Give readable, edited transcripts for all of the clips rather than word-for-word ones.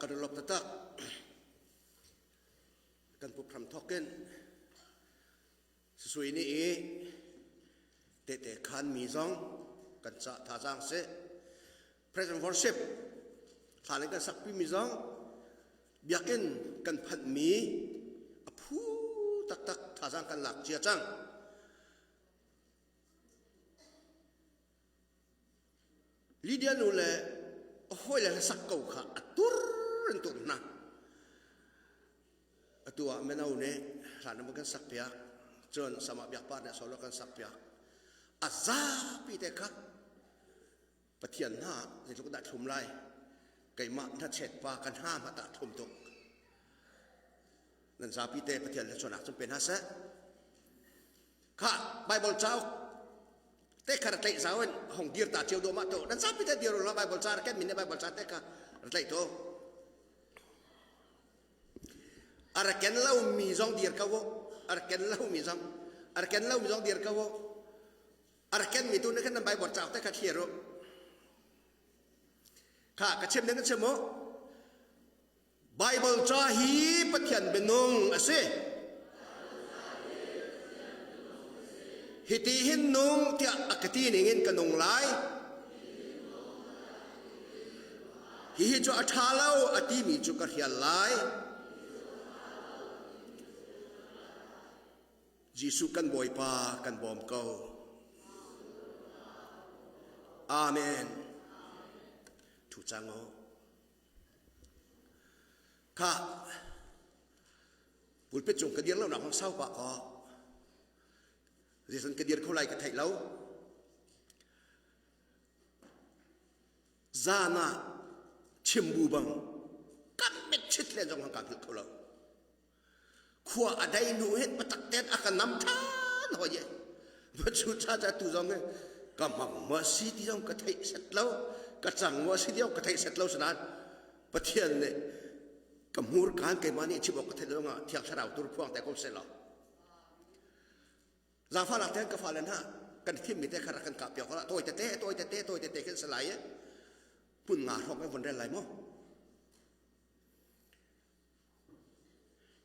Kan i lawm taktak. Kan pup hram thawk in Sui nih i tehte khan mi zong kan cah thazaang seh. Present worship thla kan sakpi mi zong biakinn kan phanh mi a phu taktak thazaang kan lak cia cang. Lydia nu le a hawile hlasak ko kha a tur in tur hna. Atu ah mino nih hlan in kan sak piak cun sama biak pa nih solo kan sak piak. A zapi te kha Pathian hna zeitluk dah thlum lai keimah hnachet pa kan ha ma ta thlum tuk. Nan zapi te Pathian le chuanak cun pe hna seh. Kha Bible cauk te kha ra tlaih zau in hong dir ta cio dawh to nan zapi te dir la Bible ca ken min Bible ca te kha ra tlaih to a ra ken lo mi zong dir ko a ra ken lo mi zong a ra ken lo mi zong dir ko a ra ken mi tu ne khan nan Bible cauk te kha thlir u kha ka chim ding ka chim u Baibal ca hi Pathian bianung a si. Hiti hin nung tiah a ka ti ningin ka nung lai. Hihi cu a ṭha lo a timi cu ka hrial lai. Jesuh kan Bawipa kan bawm ko. Amen. Thu cang u. Kha pulpit cung ka dir lo nak hong sau pah kaw zeisan ka dir kho lai ka theih lo. Zan ah chimbu bang kan mit chit len zong hang ka hngilh kho lo. Khua a dei hnu hin patak ten a ka nam ṭhan hoi ye. Va chu cha cha tu zong he ka mang ma si ti zong ka theih set lo ka cang ma si ti zong ka theih set lo sanan Pathian nih ka hmur kaan keimah nih chim awk ka theih lo nga thiang thlarau tur phuang te ko se law zafa lak ten ka fale hna kan thim mi te kha rak kan kah piak la tawi tete tawi tete tawi tete khin salai e pun nga hrawk von rel lai mo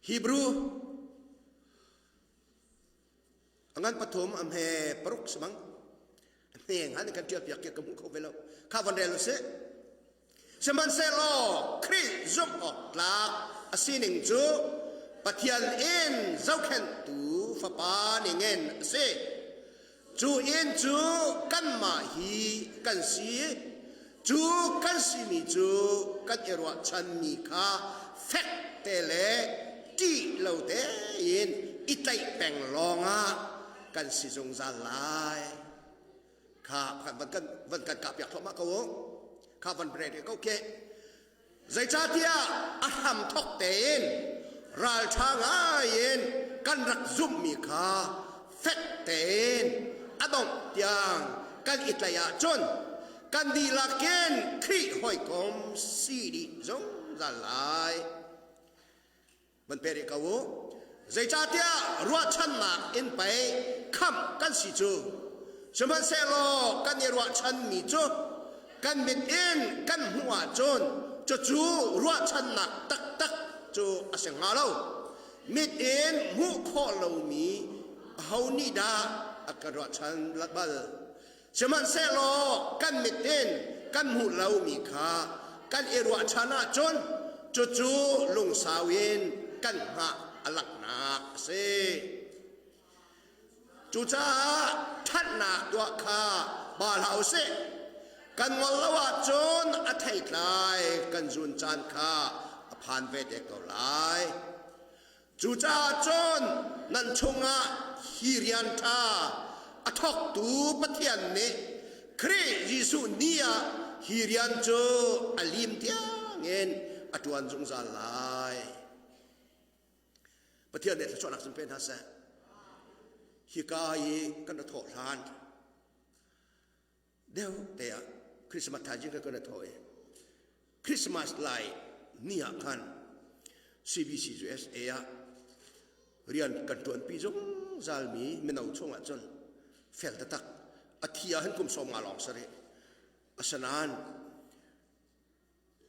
Hebrew angan pathum am he paruk samang hne han kan tial piak ke ka hmu kho ve lo kha van rel usih sihmanhsehlaw Khrih zumh awk tlak a sining cu Pathian in zohkhenhtu fapa ningin a si Cu inn cu kanmah hi kan si. Cu kan simi cu kan i ruahchanmi kha fek te le ṭih lo tein i tlaih peng lawngah kan si zungzal lai. Kha van kan van kan kahpiak thluahmah ko u. Kha van break ko ke. Zeicahtiah a hramthawk tein ralṭha ngaiin kan rak zumhmi kha fek tein a dongh tiang kan i tlaih ahcun kan dihlak in Khrih hawikom si dih zungzal lai. Van pe rih ko u. Zeicahtiah ruahchannak in pei khamh kan si cu. Sihmanhsehlaw kan i ruahchanmi cu kan mit in kan hmuh ahcun cucu ruahchannak taktak cu a si hnga lo. Mit in hmuh khawh lomi aho nih dah a kan ruahchan bal? Sihmanhsehlaw kan mit in kan hmuh lomi kha kan i ruahchan ahcun cucu lungsau in kan hngah a langhnak a si. Cucaah ṭhatnak tuah kha ba hlah u sih. Kan ngol lo ahcun a theitlai kan zun caan kha a phan ve te ko lai. Cucaah cun nan chungah hi rian ṭha a thawktu Pathian nih Khrih Jesuh ni ah hi rian cu a lim tiangin a ṭuan zungzal lai. Pathian nih thluachuahnak sin pe hna seh. Hika i kan ra thawh hlan deuh te ah Christmas thaizing kha kan ra thawh i Christmas lai ni ah khan CBC USA ah rian kan ṭuanpi zungzalmi mino chungah cun fel taktak a thi ah hin kum 50 lawng si rih asinain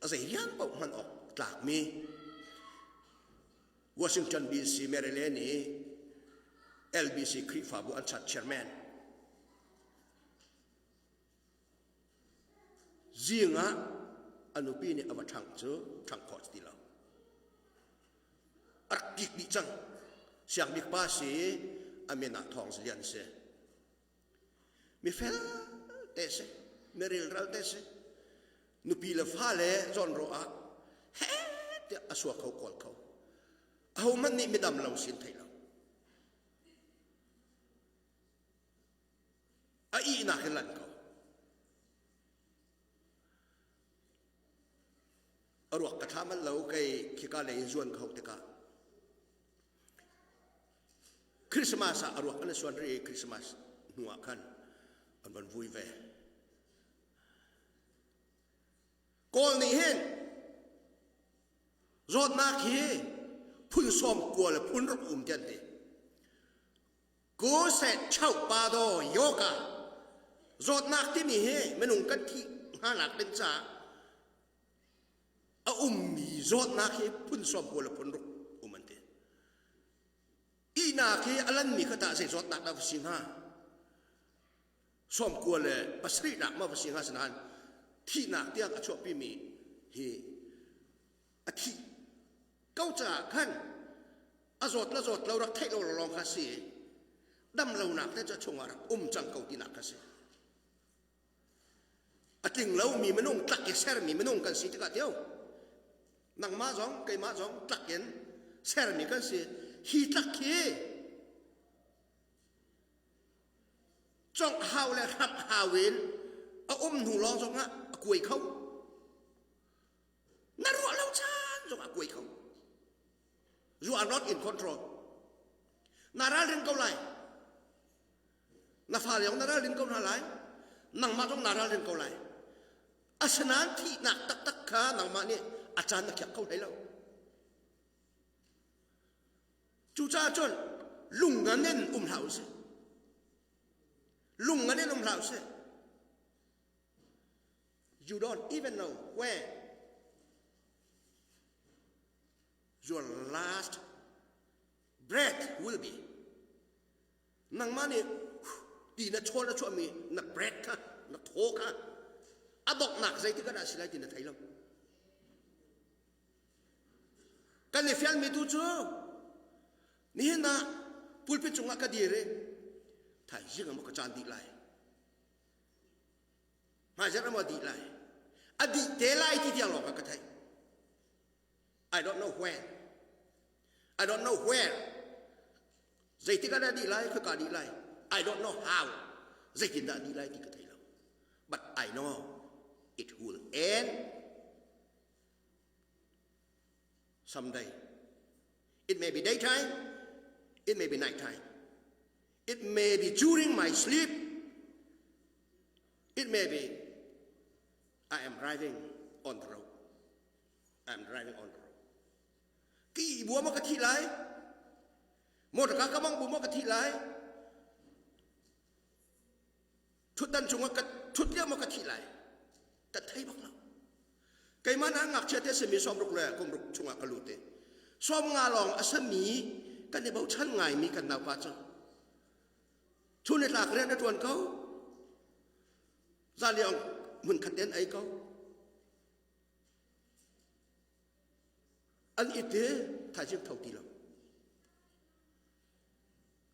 a zei rian paoh hman awk tlakmi Washington DC Maryland i LBC Khrihfabu an church chairman zing ah a nupi nih a va ṭhangh cu ṭhangh khawh ti lo. A rak kik dih cang. Siangbik pa si a min ah Thawng Zilian si. Mi fel te si, mi rilral te si. Nupi le fale zawnruah ah he tiah a sua kho kawl kho. Ahohmanh nih midam lo sin thei lo. A ihnak in lan ko. A ruak ka thla manh lo kei khika lei in zuan kho tikah Christmas ah a ruak an suan ri Christmas hnu ah khan an van vui ve. Kawl nih hin zawtnak hi phun sawm kua le phun ruk um ti an ti. Kuse chau pa do yoga zawtnak timi hi minung kan thih hnganak ding caah a ummi zawtnak hi phun sawm pawl le phun ruk um an ti. Ihnak hi a lanmi kha tah zei zawtnak dah va si hnga? Sawm kua le pasarihnak ma va si hnga sinain thihnak tiang a chuahpimi hi a thih ko caah khan a zawt le zawt lo rak theih lo lawng kha si dam lonak te cu a chungah rak um cang ko tinak kha si a tling lomi minung tlak i sermi minung kan si tikah tio nangmah zong keimah zong tlak in sermi kan si hi tlak hi congh hau le hramh hau in a um hnu lawng zongah a kuai kho Na ruah lo caan zong a kuai kho. You are not in control. Na ralrin ko lai. Na fale zong na ralrin ko hna lai. Nangmah zong na ralrin ko lai. Asinain thihnak taktak kha nangmah nih a caan na khiak kho hlei lo. Cucaah cun lungngan in um hlah usih. Lungngan in um hlah usih. You don't even know where your last breath will be. Nangmah nih ti na chawl na chuahmi na breath kha na thaw kha a donghnak zeitik ah dah si lai ti na thei lo. Kan i fialmi tu cu nihin ah pulpit cungah ka dir i thaizing ah maw ka caan dih lai. Hmaizarh ah maw dih lai? A dih te lai ti tiang lawng ka theih. I don't know when. I don't know where. Zeitik ah dah dih lai, khaka dih lai. I don't know how. Zeitin dah dih lai ti ka thei lo. But I know it will end someday. It may be daytime, it may be nighttime. It may be during my sleep. It may be I am driving on the road. I am driving on the road. Ki bua ma ka thi lai. Motor ka kamang bu ma ka thi lai. Thutdan cungah ka thut lio ma ka thi lai. Ka thei bak lo. Keimah na ngakchia te simi sawmruk le kumruk chungah ka lut i sawm nga lawng a sami kan i bochan ngaimi kan naupa cu chun le tlak rian a ṭuan ko zaliong hmun khat ten ei ko an it i thaizing tho ti lo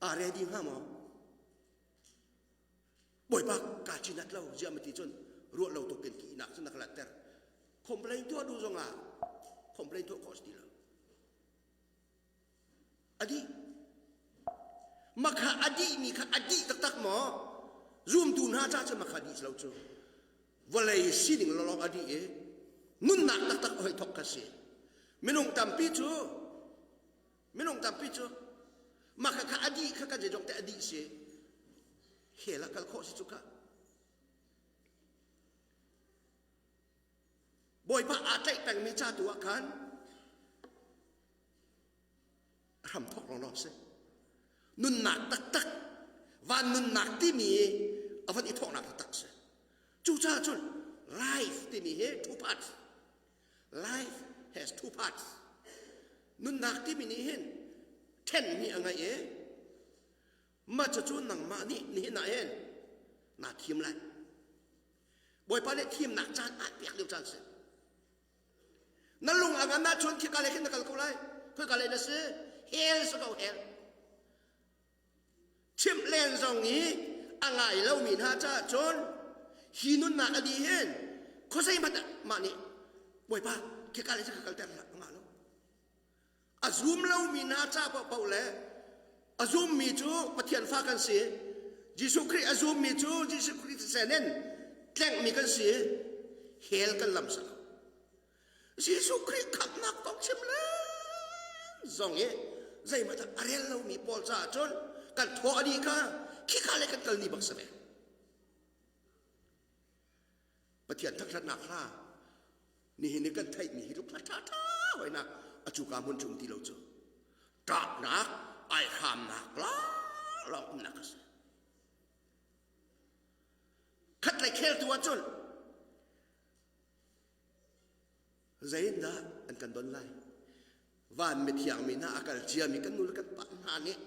aa ready hnga maw Bawipa kaa cinat lo ziah ma ti cun ruah lo tuk in ki nak cun na ka lanter complain tuah duh zongah complain tuah khawh si ti lo adi makha adi mi kha adi taktak maw zumtu hna ca cu makha di lo cu vawlei sining lawlawng adi i nunnak taktak hoi thok ka si minung tampi cu Minung tampi cu mah kha a dih kha kan zeizong te a dih si. Hell ah kal khawh si cu ka. Bawipa aa tlaih pengmi ca tu ah khan hram thawk lawnglawng si. Nunnak taktak, van nunnak timi a van i thawknak taktak si. Cucaah cun life timi hi two parts. Life. has two parts. Nunnak timi nih hin ṭhenmi a ngei i mah cucu nangmah nih nihin ah hin naa thim lai. Bawipa nih thimnak caan aan pek lio caan si. Na lung a ngan ahcun khika lei khin na kal ko lai. Khoika lei na si? Hell si ko hell. Chimh len zong i a ngai lomi hna caah cun hi nunnak a dih hin khuazei hmanh ah mah nih Bawipa khika lei cu ka kalter hlah a ngah lo. A zum lomi hna ca paohpaoh le a zummi cu Pathian fa kan si. Jesuh Khrih a zummi cu Jesuh Khrih thisen in tlenghmi kan si. Hell kan lam sa lo. Jesuh Khrih khamhnak kong chim len zong i zeihmanh dah a rel lomi pawl caah cun kan thaw a dih kha khikha le kan kal ni bak si ve. Pathian thangṭhatnak hla nihin i kan theihmi hi tluk hla ṭhaṭha hoinak a cuka hmun cu um ti lo cu ṭahnak aihramnak lawnglawng umnak a si. Khatlei kheltu ahcun Zeitindah an kan don lai? Van mithiang mi hna a kal ciami kan nu le kan pa hna nih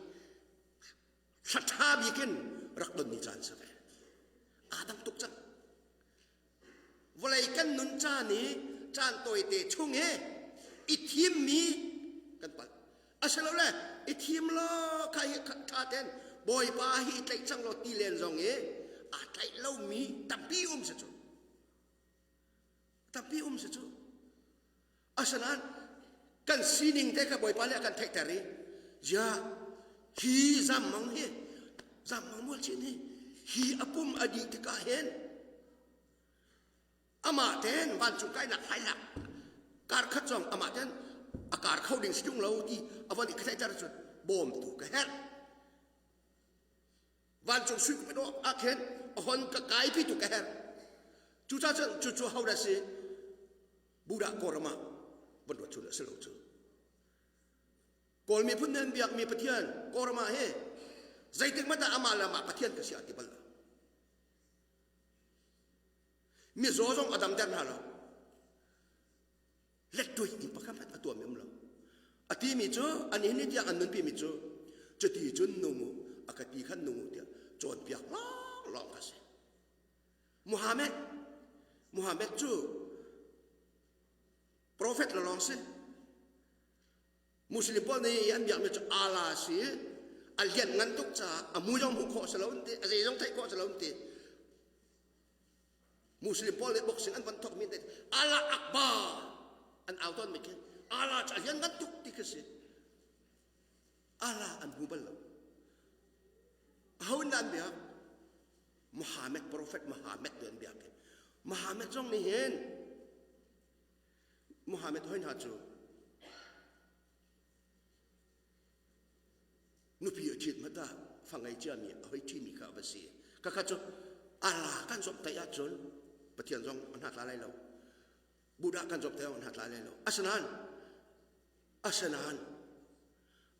thla ṭha bik in rak don ni caan si ve. Aa dang tuk cang. Vawlei kan nun caan i caan tawite chung i i thimmi kan palh. Asilole i thim law kha hi ṭha tein Bawipa hi i tlaih cang law ti len zong i aa tlaih lomi tampi um si cu. Tampi um si cu. Asinain kan sining te kha Bawipa nih a kan theihter i zia hi zammang hi zammang mualcin hi hi a pum a dih tikah hin amah ten vancung kainak hlaihlak kar khat zong amah ten a kar kho ding si ṭung lo ti a von i ka theihter cun bawmtu ka herh. Vancung sui ka dawh ah khin a hon ka kaipi tu ka herh. Cucaah cun cucu ho dah si? Buddha Kawlram ah van ruat chun a si lo cu. Kawl miphun nih an biakmi Pathian Kawlram ah hi zeitik hmanh ah amah le amah Pathian ka si a ti bal lo. Mizaw zong a damter hna lo. Lettuai in pakhat hmanh a tuahmi um lo. A timi cu an hin ni tiang an nunpimi cu cuti cun nung u a ka ti khan nung u tiah cawnpiak lawnglawng ka si. Muhammad Muhammad cu prophet lawng si. Muslim pawl nih an biakmi cu Allah si a lian ngan tuk caah a mui zong hmuh khawh si lo an ti a zei zong theih khawh si lo an ti Muslim pawl nih boxing an van thawk mi Allah Akbar an au tawn mi khi Allah cu a lian ngan tuk ti khi si Allah an hmu bal lo aho in an biak Muhammad prophet Muhammad tu an biak Muhammad zong nih hin Muhammad hoi hna cu Nupi a ṭhit hmanh ah fa ngei ciami a hoi ṭhimi kha a va si. Khakha cu Allah kan zawmhtaih ahcun Pathian zong a hna tla lai lo. Buddha kan zawmhtaih ah a hna tla lai lo. Asinain asinain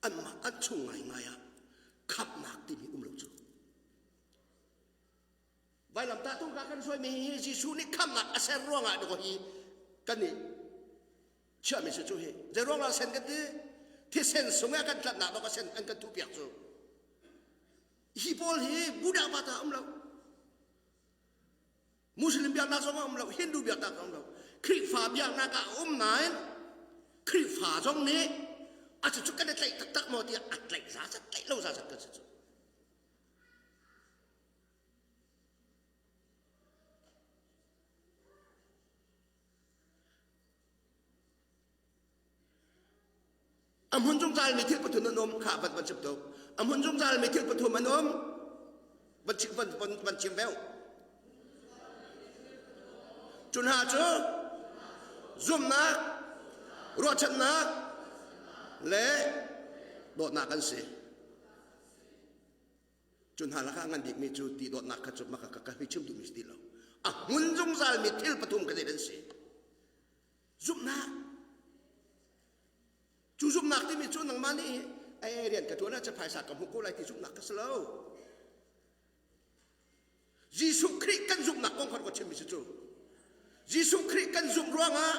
anmah an chung ngaingai ah khamhnak timi um lo cu. Vailamtah tung ka kan suaimi hi Jesuh nih khamhnak a ser ruangah dawh hi kan i chiahmi si cu hi zei ruang ah sen kan ti thisen sung ah kan tlanhnak bak a sen an kan thuhpiak cu hi pawl hi Buddha pa ta um lo Muslim biaknak zong ah um lo Hindu biaknak zong um lo Khrihfa biaknak ah um nain Khrihfa zong nih a cucu kan i tlaih taktak maw tiah a tlaih za zat tlaih lo za zat kan si cu A hmun zungzalmi thil pathum an um kha van van chim tuk. A hmun zungzalmi thil pathum an um van chim van van van chim veu. Cu hna cu zumhnak, ruahchannak le dawtnak an si. Cu hna lakah ngan bikmi cu ti dawtnak kha cu maka ka hei chim duhmi si ti lo. A hmun zungzalmi thil pathum ka zei an si. Zumhnak. Cu zumhnak timi cu nangmah nih ei rian ka ṭuan ahcun phaisa ka hmuh ko lai ti zumhnak ka si lo. Jesuh Khrih kan zumhnak kong kha ka chimmi si cu. Jesuh Khrih kan zumh ruangah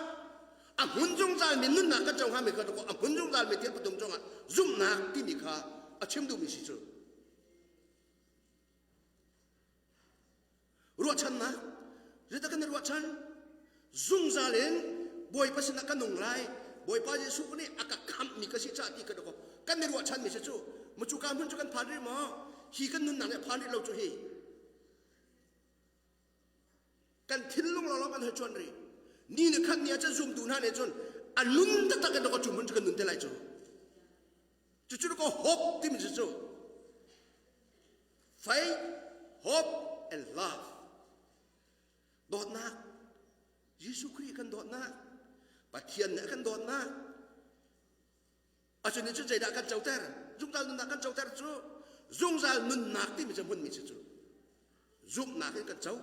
A hmun zungzal mi nunnak kan co hngami kha a hmun zungzal mi thil pathum cungah zumhnak timi kha a chim duhmi si cu. Ruahchannak zeidah kan i ruahchan? Zungzal in Bawipa sinah ka nung lai. Bawipa Jesuh nih a ka khamhmi ka si caah ti ka dawk. Kan i ruahchanmi si cu. Macu ka hmun cu kan phan rih maw? Hi kan nunnak nih a phan rih lo cu hi. Kan thinlung lawnglawng kan hoi cuan rih. Ni le khat ni ah cun zumtu hna nih cun a nun taktak in dawk cu hmun cu kan nun te lai cu. Cucu ko hope timi cu cu. Faith, hope and love. Dawtnak. Jesuh Khrih kan dawtnak. Pathian nih a kan dawtnak. Acun cu zeidah kan coter? Zungzal nunnak kan coter cu zungzal nunnak timi cu hmunmi si cu. Zumhnak in kan co.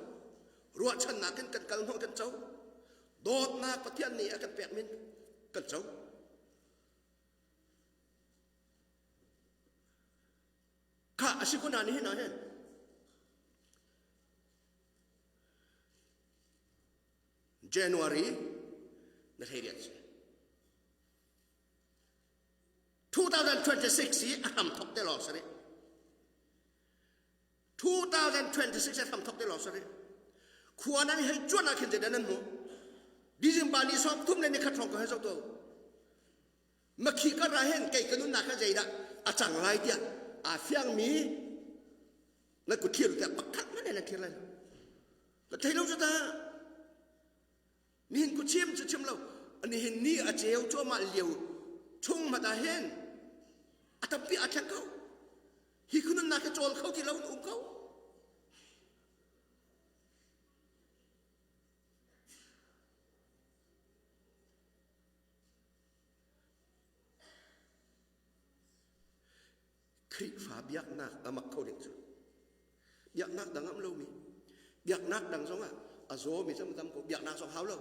Ruahchannak in kan kal hnawh kan co. Dawtnak Pathian nih a kan pek min kan co. Kha a si ko na nihin ah hin January na thei riat si. 2026 hi a hram thok te lawng si rih. 2026 a hram thok te lawng si rih. Khua nan hei cuan ah khin zeidah nan hmuh? December ni sawm thum le ni khat hrawng ko hei zoh to. Makhi kar ah hin kei ka nunnak kha zeidah a cang lai tiah aa fiangmi na kut thlir tiah pakhat hmanh nan thlir lai lo. Ka thei lo cu ta. Nihin ku chim cu chim lo. Nihin ni a ceu cuahmah lio chung hmanh ah hin a tampi aa thleng ko. Hi khu nunnak hi cawl kho ti lo in um ko. Khrihfa biaknak a mak kho ding cu biaknak dang am lomi biaknak dang zongah a zawmi cu tam ko biaknak zong hau lo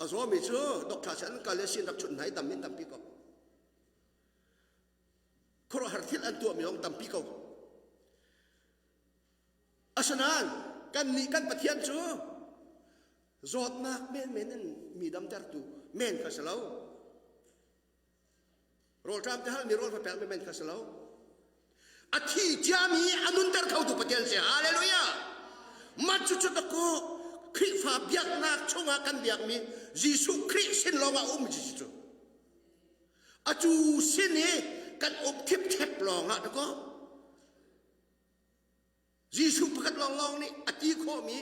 a zawmi cu doctor sin an kal le sin rak chunh hna i dam in tampi ko khuaruahhar thil an tuahmi zong tampi ko Asinain kannih kan Pathian cu zawtnak menmen in mi damtertu men kha si lo. Rawlṭam te halmi rawl va pekmi men kha si lo. A thi ciami a nunter khotu Pathian si. Hallelujah! Mah cucu ku Khrihfa biaknak chungah kan biakmi Jesuh Khrih sin lawngah a ummi cu. Acu sin i kan um thipthep lawngah dakaw Jesuh pakhat lawnglawng nih a ti khawhmi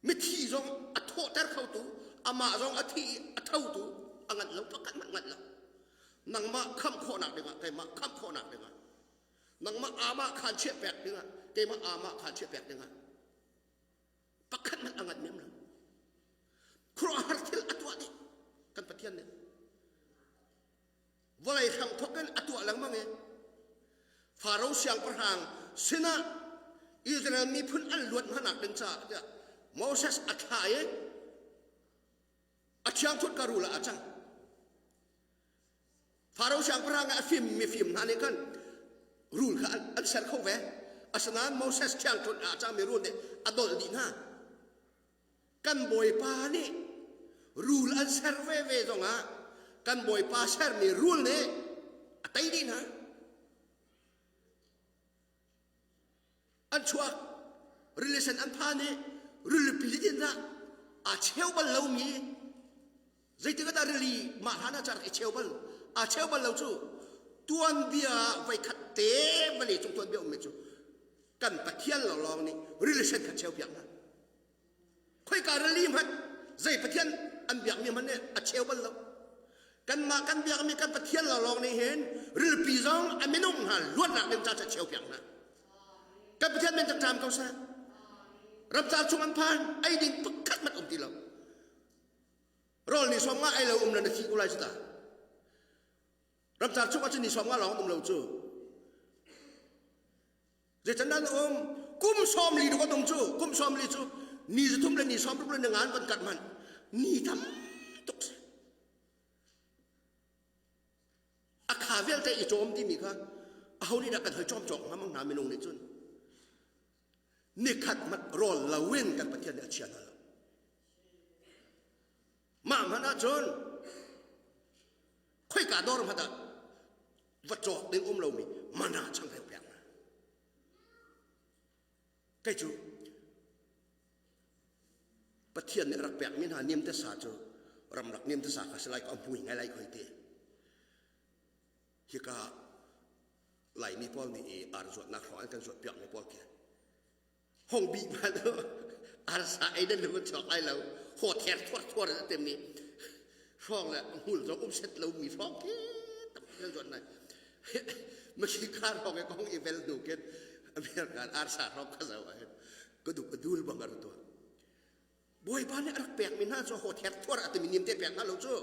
mithi zong a thawhter khotu amah zong a thi i a thotu a nganh lo pakhat hmanh nganh lo nangmah khamh khawhnak dingah keimah khamh khawhnak dingah nangmah amah khaan chiah pek dingah keimah amah khaan chiah pek dingah pakhat hmanh a nganh mem lo khuaruahhar thil a tuah dih kan Pathian nih Vawlei hramthawk in a tuah lengmang i Faro siangpahrang sinah Israel miphun an luat hnanak ding caah tiah Moses a thlah i a thiangthut ka rul ah a cang. Faro siangpahrang a fim mifim hna nih khan rul kha an ser kho ve. Asinain Moses thiangthut ah a cangmi rul nih a dolh dih hna. Kan Bawipa nih rul an ser veve zongah kan Bawipa sermi rul nih a tei dih hna. An chuak rili sen an phan i rilipi in dah aa cheu bal lomi zeitik ah dah rili mah hlan ah rak i cheu bal aa cheu bal lo cu tuanbia voikhat te vawlei cung tuanbia ummi cu kan Pathian lawnglawng nih rili sen kha cheu piak hna. Khoika rili hmanh zei Pathian an biakmi hmanh nih a cheu bal lo. Kanmah kan biakmi kan Pathian lawnglawng nih hin rilpi zong a minung hna luatnak ding ca ca cheu piak hna. Kan Pathian men ṭam ko seh. Ramcar chung an phan ei ding pakhat hmanh um ti lo. Rawl ni som nga ei lo um le na thi ko lai cu ta. Ramcar chung ahcun ni som nga lawng um lo cu. Zeicandah na um? Kum 40 duk an um cu. Kum 40 cu ni zathum le ni 60 le ni nga an van kat hmanh. Ni tam tuk si. A kha vialte i cawm timi kha aho nih dah kan hoi cawm cawk hnga mang hna minung nih cun. Nikhat hmanh rawl loin kan Pathian nih a chia hna lo. Mah hmanh ahcun khoika dawr hmanh ah va cawk ding um lomi mana changreu pek hna. Kei cu Pathian nih a rak pekmi hna niamte sa cu ramlak niamte sa kha si lai ko a hmui ngai lai khoi te. Hika Laimi pawl nih i ar zuatnak hrawng an kan zuat piakmi pawl khi hong bi hmanh arsa ei nan lung chuak lai lo haw ther thuar thuar a temi hrawng le hmul zong um set lo mi hrawng khi tam nan zuat nai maki kha hrawng e kong i vel hnu kin American arsa hrawng kha zo ah ka duk ka dul bang ar tu Bawipa nih a rak pek mi hna cu haw ther thuar a timi nim te pek hna lo cu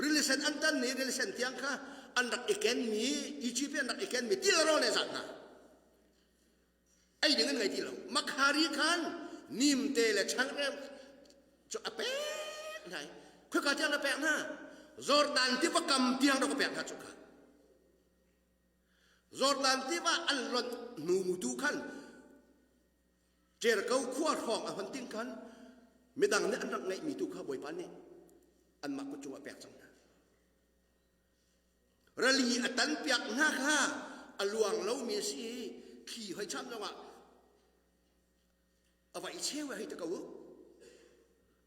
Rili sen an tan ni rili sen tiang kha an rak i kenmi Egypt an rak i kenmi til rawl le zat hna ei ding an ngei ti lo makhari khan nimte le changreu cu a pek hna i khoika tiang na pek hna Jordan tiva kam tiang rak pek hna cu kha Jordan tiva an lonh hnu tu khan Jericho khua hrawng a hon ting khan midang nih an rak ngeihmi tu kha Bawipa nih anmah kut cungah pek cang hna. Rali a tan piak hna kha a luang lomi a si i thli hoi cham zongah a va i cheu hei te ko u.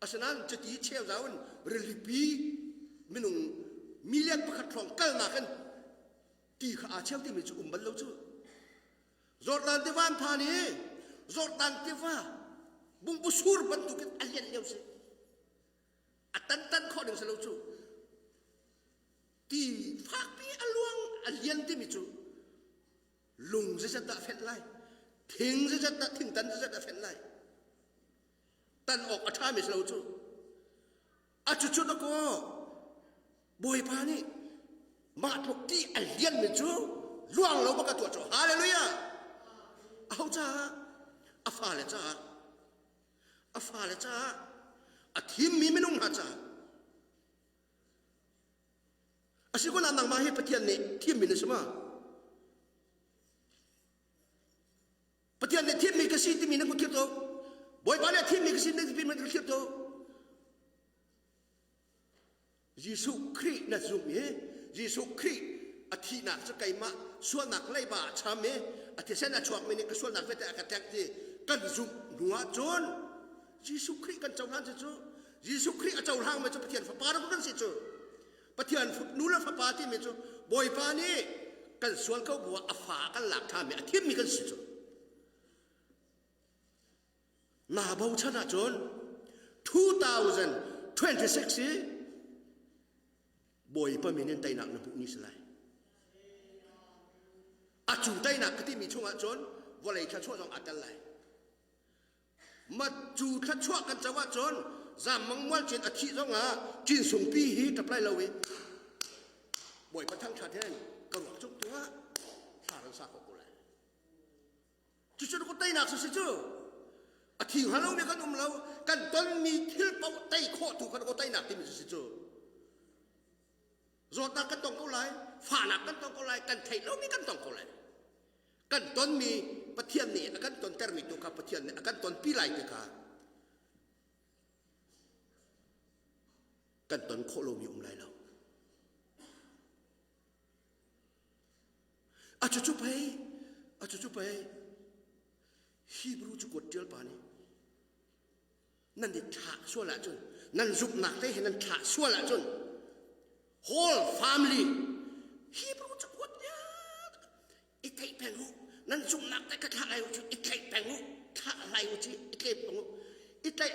Asinain cuti cheu zau in rilipi minung million pakhat hrawng kalnak in ti kha aa cheu timi cu um bal lo cu. Jordan tiva an phan i Jordan tiva bungbu sur bantukin a lian lio si. A tantan khawh ding si lo cu. Ti fakpi a luang a lian timi cu lung zeizat dah a fenh lai thing zeizat dah thingtan zeizat dah a fenh lai tan awk a ṭhami si lo cu A cucu dakaw Bawipa nih mah tluk ti a lianmi cu luang lo bak a tuah cu. Hallelujah! Aho caah? A fale caah. A fale caah. A thimmi minung hna caah. A si kun ah nangmah hi Pathian nih thimmi na si ma? Pathian nih thimmi ka si timi na kut thlir to. Bawipa nih a thimmi ka si timi na kut thlir to. Jesuh Khrih na zumh i Jesuh Khrih a thihnak cu keimah sualnak leiba a cham i a thisen a chuakmi nih ka sualnak vialte a ka tlek ti kan zumh hnu ahcun Jesuh Khrih kan cohlan cu cu Jesuh Khrih a cohlangmi cu Pathian fapa rak kan si cu Pathian nu le fapa timi cu Bawipa nih kan sual ko bu ah a fa kan lak ṭhami a thimmi kan si cu naa bochan ahcun 2026 hi Bawipa min in teinak na hmuh ni si lai. A cu teinak ka timi chungah cun vawlei thluachuah zong aa tel lai. Ma cu thluachuah kan co ahcun zammang mual cin a thih zongah cin sungpi hi ṭap lai lo i Bawipa thangṭhat hin ka ruak cung tu ah thla ran sa ko ko lai. Cucu ku teinak cu si cu a thi hnga lomi kan um lo kan tonmi thil paoh tei khawh tu kan ko teinak timi cu si cu zawtnak kan tong ko lai fahnak kan tong ko lai kan theih lomi kan tong ko lai kan tonmi Pathian nih a kan tontermi tu kha Pathian nih a kan tonpi lai ti kha kan ton khawh lomi um lai lo A cucu pei, a cucu pei, Hebrew cu kuat ṭial pa nih nan i thlah sual ahcun, nan zumhnak te he nan thlah sual ahcun, whole family Hebrew cu kuat i theih peng u, nan zumhnak te ka thlah lai u cu i tlaih peng u, thlah lai u ci i tlaih peng u, i tlaih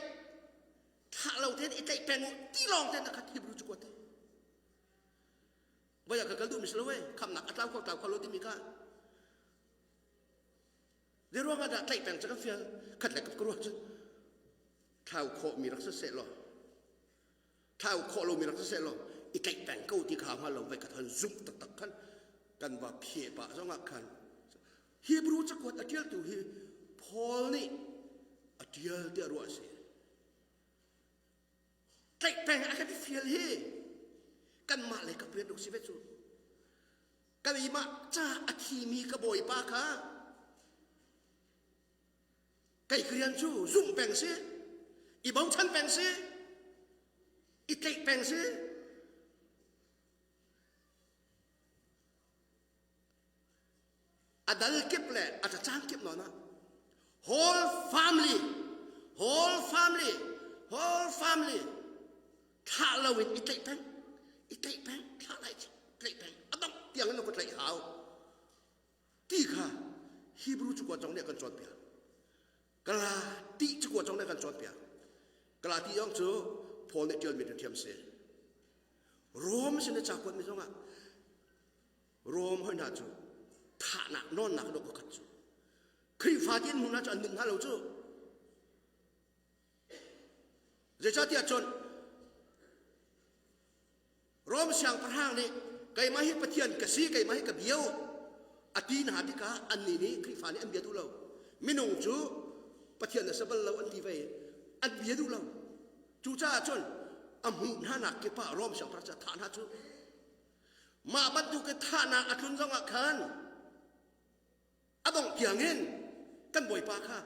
thlah lo tein i tlaih peng u ti lawng tein a khat Hebrew cu kuat. Voi ah ka kal duhmi si lo ee khamnak a tlau kho tlau kho lo timi kha Zei ruang ah dah tlaih peng cu kan fial khat le ka ruah cu thlau khawh mi rak si seh law thlau khawh lomi rak si seh law i tlaih peng ko ti kha hngal lo vai ka than zumh taktak khan kan va pheh pah zongah khan Hebrew cakuat a ṭialtu hi Paul nih a ṭial tiah ruah a si. Tlaih peng a kan fial hi kanmah le ka rian si ve cu. Keimah ca a thimi ka bawipa kha kei ka rian cu zumh peng si. I bochan peng si. I tlaih peng si. A dal kip le a cacang kip nawn ah whole family whole family whole family thlah lo in i tlaih peng i tlaih peng thlah lai tlaih peng a dongh tiang in ka tlaih hau ti kha Hebrew cukua cong nih a kan cawnpiak Galati cukua cong nih a kan cawnpiak Galati zong cu Paul nih ṭialmi thiam si Rom sin i ca kuatmi zongah Rom hoi hna cu thahnak nawnnak dawh pakhat cu Khrihfa ti an hmuh hna cu an nun hna lo cu zeicahtiah cun Rom siangpahrang nih keimah hi Pathian ka si keimah hi ka bia u a ti hna tikah annih nih Khrihfa nih an bia duh lo minung cu Pathian a si bal lo an ti ve an bia duh lo cucaah cun a hmuh hna nak kip ah Rom siangpahrang cu a thah hna cu Mah bantuk i thahnak a tlun zongah khan a dongh tiangin kan Bawipa kha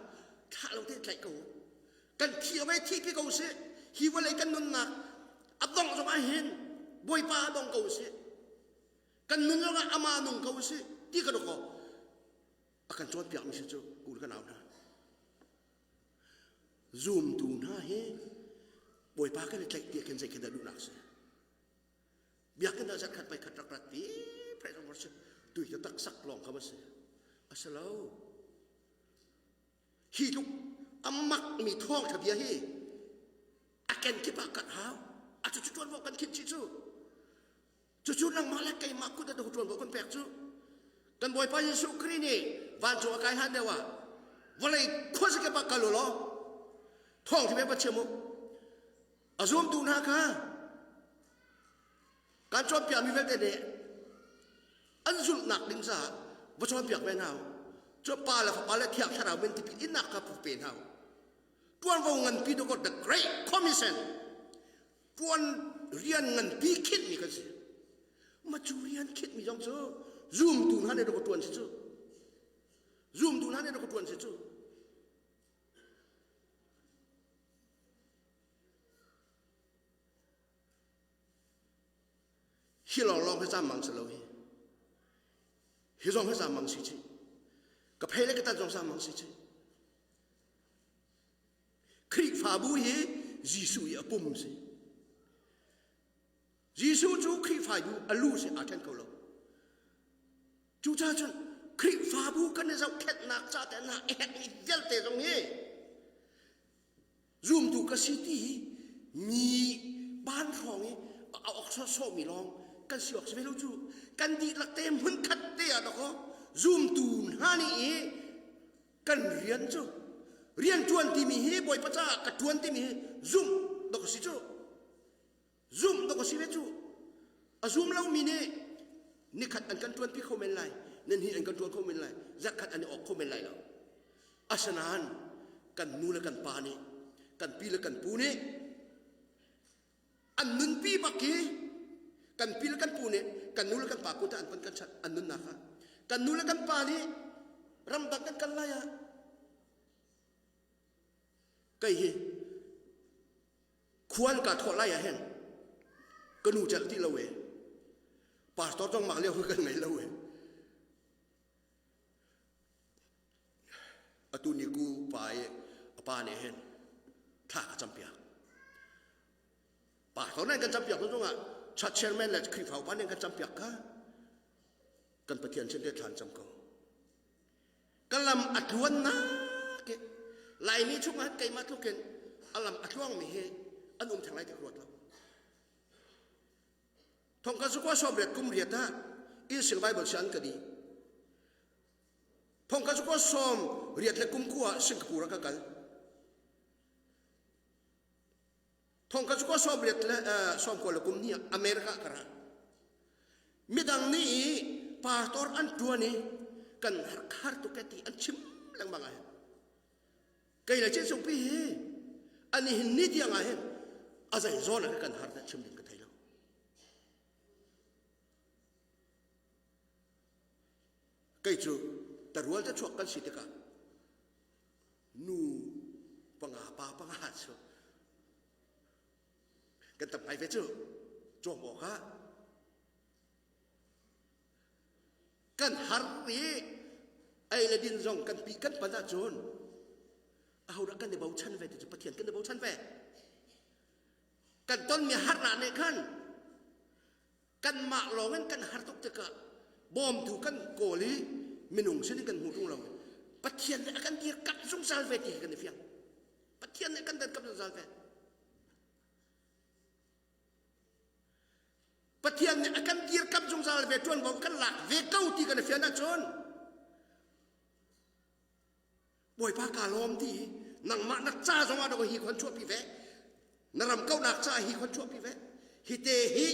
thlah lo tein tlaih ko. Kan thi awei thi pi ko sih. Hi vawlei kan nunnak a dongh zongah hin Bawipa a dong ko sih. Kan nun zongah amah nung ko sih ti ka ko. A kan cawnpiakmi si cu kul kan au hna. Zumtu hna hi Bawipa kan i tlaih ti ah khin zei khi dah duhnak si. Biakinn ah zarhkhat voi khat rak rat ti praise and worship tu hi taksak lawng kha si. A si lo. Hi tluk a mak mi thawngṭha bia hi a kenkip ah kan hau. A cucu ṭuanvo kan khinh chih cu. Cucu nangmah le keimah kut a ṭuanvo kan pek cu. Kan Bawipa Jesuh Khrih nih vancung a kai hlan deuh ah vawlei khuazakip ah kal u law thawngṭha bia va chim u. A zumtu hna kha kan cawnpiakmi vialte nih an zulhnak ding caah va cawnpiak ve hna u. Cu Pa le Fapa le Thiang Thlarau min tipil innak kha pu pe hna u. Tuanvo nganpi dawkawt the Great Commission tuan rian nganpi khinhmi kan si. Ma cu rian khinhmi zong cu zumtu hna nih dawkaw tuan si cu. Zumtu hna nih dawkaw tuan si cu. Hi lawnglawng hi zammang si lo hi. Hi zong hi zammang si chih. Ka phei le ka tat zong zammang si chih. Khrihfabu hi Jesuh i a pum si. Jesuh cu Khrihfabu a lu si aa ṭhen kho lo. Cucaah cun Khrihfabu kan i zohkhenhnak ca te hna a herhmi vialte zong hi zumtu ka si ti hi mi ban hrawng i a ok sawhsawhmi lawng kan si awk si ve lo cu kan dihlak te hmunkhat te ah dakaw zumtu hna nih i kan rian cu rian ṭuan timi hi Bawipa caah ka ṭuan timi hi zumh dok a si cu Zumh dawk a si ve cu. A zum lomi nih nikhat an kan ṭuanpi kho men lai, nihnih an kan ṭuan kho men lai, zarhkhat an i awk kho men lai lo. Asinain kan nu le kan pa nih, kan pi le kan pu nih an nunpi bak i kan pi le kan pu nih kan nu le kan pa kut ah an von kan chanh an nunnak ah kan nu le kan pa nih ramdang kan kal lai ah kei hi Khual ka thawh lai ah hin ka nu celh ti lo e. Pastor zong mah lio hi kan ngei lo e. Atu ni ku pa i a pa nih hin thla ka campiak. Pastor nih kan campiak zongah church chairman le Khrihfa upa nih kan campiak ka kan Pathian sin te thlan cam ko. Ka lam a tluannak hi Laimi chungah keimah tlukin a lam a tluangmi hi an um theng lai ti ka ruat lo. Thongka zakua sawmriat kum riat ah Innsing Bible sian ka di. Thongka zakua sawm riat le kum kua ah Singapore ah ka kal. Thongka cu 80 le 90 le kum hnih ah America ka ra. Midang nih i pastor an ṭuan i kan har tuk e ti an chim lengmang ah hin kei le Chin pi hi ani hin ni tiang ah hin a zei zawn ah kan har dah chim ding ka thei lo. Kei cu tarual te chuak kan si tikah nu panga pa panga cu. Kan tam ngai ve cu. Cawm awk ah kan har i ei le din zong kan pi kan pan ahcun ahodah kan i bochan ve ti cu Pathian kan i bochan ve. Kan tonmi harnak nih khan kanmah lawng in kan har tuk tikah bawmtu kan kawl i minung sin in kan hmu ṭung lo. Pathian nih a kan dirkamh zungzal ve ti hi kan i fiang. Pathian nih a kan dirkamh zungzal ve. Pathian nih a kan dirkamh zungzal ve ṭuanvo kan lak ve ko ti kan i fian ahcun Bawipa kaa lawm ti nangmah na ca zong ah hi khon chuahpi ve na ram kauhnak ca hi khon chuahpi ve hi te hi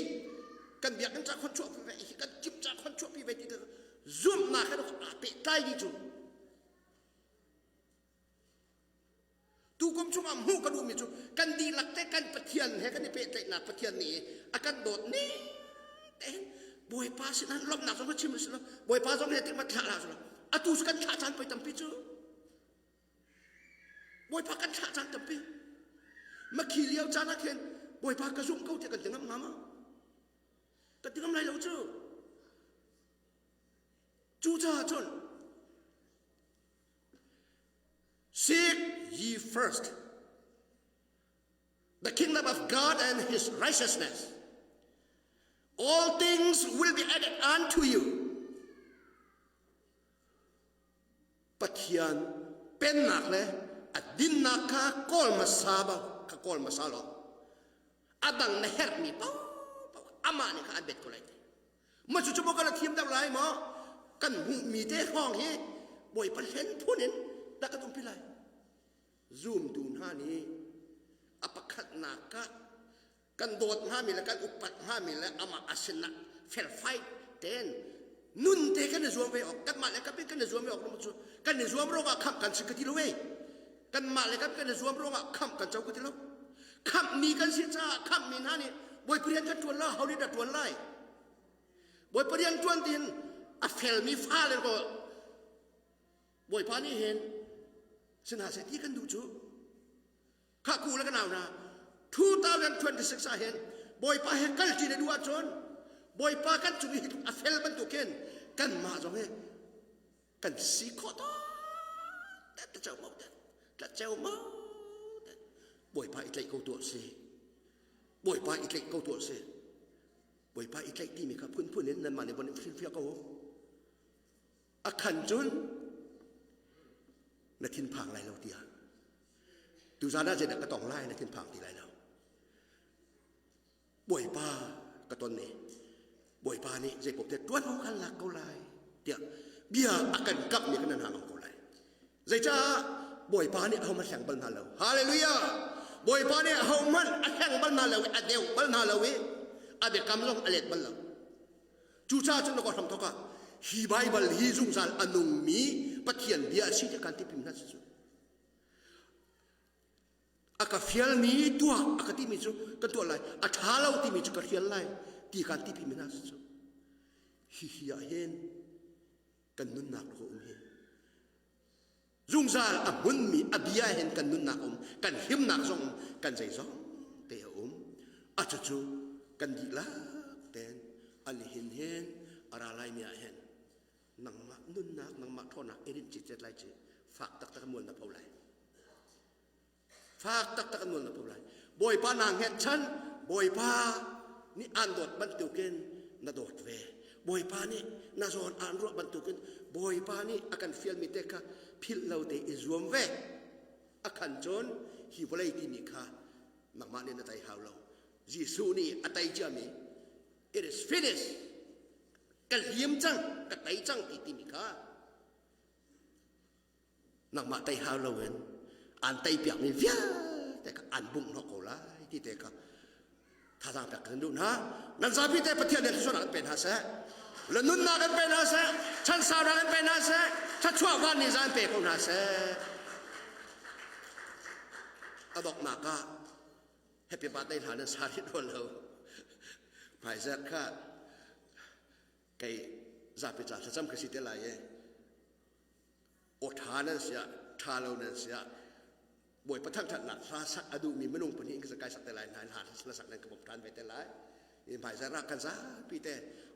kan biakinn ca khon chuahpi ve hi kan cip ca khon chuahpi ve ti zumhnak he aa pehtlai dih cu Tukum chungah hmuh ka duhmi cu kan dihlak te kan Pathian he kan i pehtlaihnak Pathian nih a kan dawt ning tein Bawipa sinah lawmhnak zong ka chim si lo Bawipa zong he tik ma thlah hlah atu cu kan thlah caan poi tampi cu Bawipa kan thlah caan tampi makhi lio caan ah khin Bawipa ka zumh ko tiah kan ti ngam hnga ma kan ti ngam lai lo cu cucaah cun Seek ye first the kingdom of God and his righteousness. All things will be added unto you. Pathian pennak le a dinnak kha kawl hmasa ba kha kawl hmasa law a dang na herhmi paohpaoh amah nih kha an bet ko lai ti. Ma cu cu kan thiam deuh lai maw? Kan hmuhmi te hrawng hi Bawipa hlen phun in dah kan umpi lai. Zumtu hna nih a pakhatnak ah kan dawt hngami le kan upat hngami le amah a sinah felfai tein nun te kan i zuam ve awk kanmah le kan kan i zuam ve awk cu kan i zuam ruangah khamh kan si ka ti lo e kanmah le kan kan i zuam ruangah khamh kan co ka ti lo khamhmi kan si caah khamhmi hna nih Bawipa rian kan ṭuan lai ho nih dah ṭuan lai Bawipa rian ṭuan tiin a felmi fale ko Bawipa nih hin si hna seh ti kan duh cu kha ku le ka nau hna 2026 ah hin Bawipa he kal ṭi na duh ahcun Bawipa kan cung i a fel bantukin kanmah zong hi kan si khawh ta ta ceu mo ta ceu mo Bawipa i tlaih ko tuah si Bawipa i tlaih ko tuah si Bawipa i tlaih timi kha phunphun in nanmah nih von in hrilhfiah ko a khan cun na thinphang lai lo tiah tuzan ah zeidah ka tong lai na thinphang ti lai lo Bawipa ka ton i Bawipa nih zeipaoh te ṭuan awk kan lak ko lai tiah bia a kan kamhmi kan hna ngam ko lai. Zeicah Bawipa nih ahohmanh hleng bal hna lo. Hallelujah! Bawipa nih ahohmanh a hleng bal hna lo i a deuh bal hna lo i a biakam zong a let bal lo. Cucaah cun na ka hram thawk ah hi Baibal hi zungzal a nungmi Pathian bia a si tiah kan tipim hna si cu. A ka fialmi tuah a ka timi cu ka tuah lai a ṭha lo timi cu ka hrial lai ti kaan tipi mi hna si cu hihi ah hin kan nunnak ka um hi zungzal a hmunmi a bia hin kan nunnak um kan himnak zong um kan zeizong te a um a cucu kan dihlak ten an hin hin a ra lai mi ah hin nangmah nunnak nangmah ṭhawnnak i rinh citcet lai ci fak taktak mual na pho lai Fak taktak an nawl na pum lai. Bawipa naa hngetchan, Bawipa nih aan dawt bantukin na dawt ve. Bawipa nih na zawn aan ruah bantukin Bawipa nih a kan fialmi te kha philh lo te i zuam ve. A khan cun hi vawlei timi kha nangmah nih na tei hau lo. Jesuh nih a tei ciami it is finished ka lim cang ka tei cang ti timi kha nangmah tei hau loin aan tei piakmi vialte kha aan bungh hnawh ko lai ti te kha thazaang pek kan duh hna nan zapi te Pathian nih thluachuahnak kan pe hna seh le nunnak kan pe hna seh chansaunak kan pe hna seh thluachuah van nih zan pe ko hna seh a donghnak ah happy birthday hla nan sa rih nawn lo hmaizarh kha kei zapi ca thlacam ka si te lai i aw ṭha nan siah ṭha lo nan siah. Bawipa thangṭhatnak hla sak a duhmi minung pahnih in ka kai sak te lai hna hla hla sak nan ka bawmh ṭhan ve te lai. I hmaizarh ah kan zapi te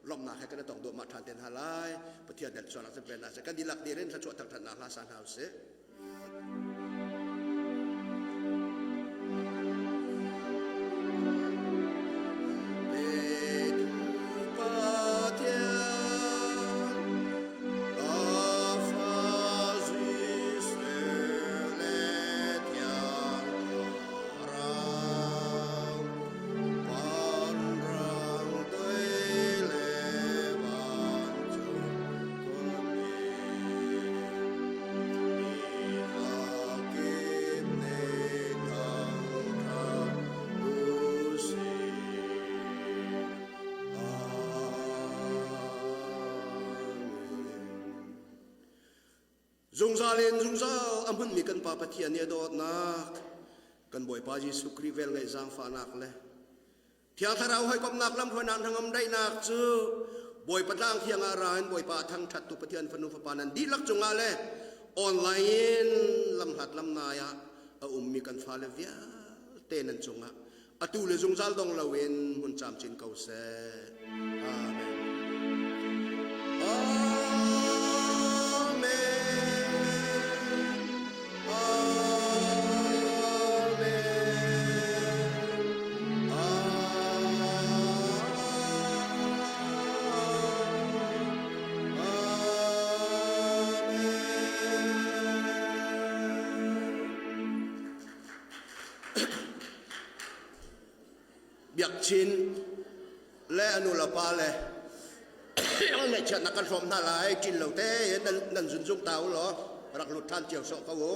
lawmhnak he kan i tong duahmah ṭhan te hna lai. Pathian nih sualnak cu pen hna seh. Kan dihlak dir in thluachuah thangṭhatnak hla sa hna usih. Petu Pathian Zungzal in zungzal a hmunmi kan Pa Pathian nih a dawtnak, kan Bawipa Jesuh Khrih velngeih zaangfahnak le Thiang Thlarau hawikomhnak lamhruainak hnangam daihnak cu Bawipa tlang thiang ah ra in Bawipa a thangṭhattu Pathian fanu fapa nan dihlak cungah le online in lamhlat lamnai ah a ummi kan fale vialte nan cungah atu le zungzal dong loin hmun camcin ko seh. Amen. Amen. Amen. Amen. Biakchin le a nu le pa le ngaihchiatnak kan hrawm hna lai ṭin lo te nan zunzung ta u law rak lut ṭhan cio sawh ko u.